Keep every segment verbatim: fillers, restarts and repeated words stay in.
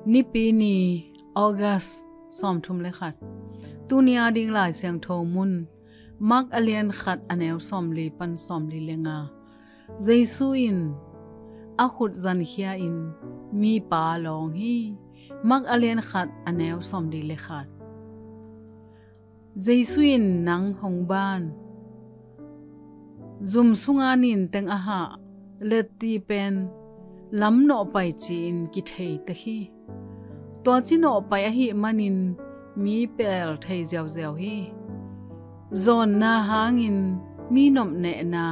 Nipi ni, August sawmthum le khat. Tuni a ding Lai Siangtho mun, Mark a lian khat a neu sawmli pan sawmli le nga. Jesu in a khut zankhia in mipa lawng hi. Mark a lian khat a neu sawmli le khat. Jesu in nang hong ban. Zum sunga nin teng a hah, letti pen lam nawhpai ci-in kithei tek hi. Tua ci nawhpai ahih manin mi pel thei ziauziau hi. Zawnna hangin mi nopnehna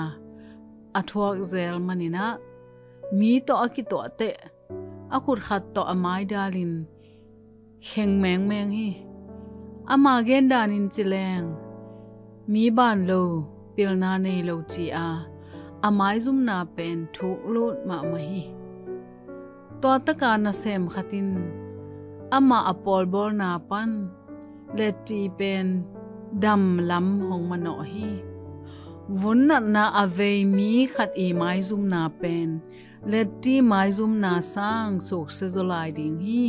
a thuak zel maninah mi tawh a kituahteh a khut khat tawh a maidalin kheng mengmeng hi. Ama gendanin cileng mi ban lo, pilna nei lo ci-a a maizumna pen thuklut mahmah hi. Tua taka nasem khatin amah a pawlbawlna pan letti pen dam lam hong manawh hi. Vun natna a vei mi khat i maizumna pen letti maizumna sang sukse zaw lai ding hi.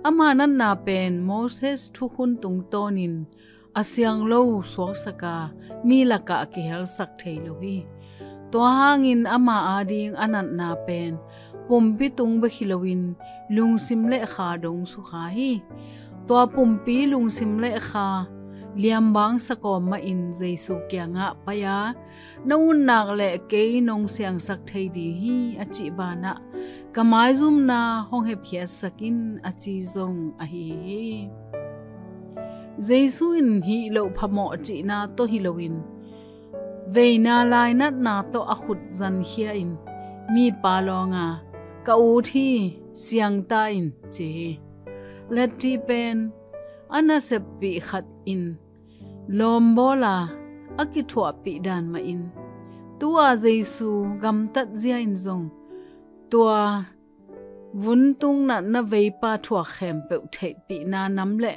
Ama natna pen Moses thukhun tungtawnin a siang lo suaksaka mi lakah kihelsak thei lo hi. Tua hangin ama ading a natna pen pumpi tung bek hi loin lungsim le kha dong sukha hi. Tua pumpi lungsim le kha liambang sakawm mahin Jesu kiangah pai-a, na utnak le kei nong siangsak thei ding hi a cih banah ka maizumna hong hepkhiatsak in a ci zong ahi hi. Jesu in hih loh phamawh cihna tawh hi loin veina lainatna tawh a khut zankhia in mipa lawnga ka ut hi, siangta in ci hi. Letti pen a naseppih khat in lawmbawla a kithuahpih dan mahin tua Jesu gamtat zia in zong tua vuntung natna veipa thuak khempeuh theihpihna nam le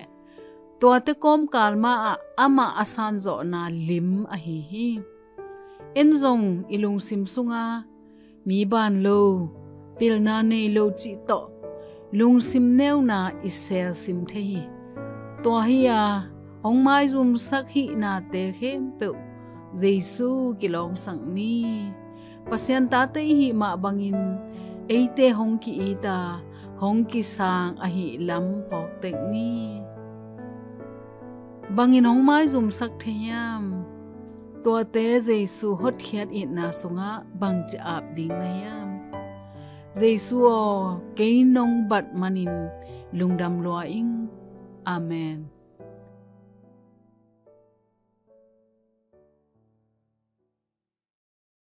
tuate kawmkal ma-ah amah a sanzawhna lim ahi hi. En zong i lungsim sunga mi ban lo, pilna nei lo cih tawh lungsim neuna i selsim thei hi. Tua hi-a hong maizumsak hih nate khempeuh Jesu kilawngsak ni. Pasian tate i hih mah bangin eite hong ki-ita, hong kisang ahih lam phawk tek ni. Bangin hong maizumsak thei hiam? Tuate Jesu hotkhiat itna sungah bangci ap ding na hiam? Jesu aw, kei nong bat manin lungdam lua ing. Amen.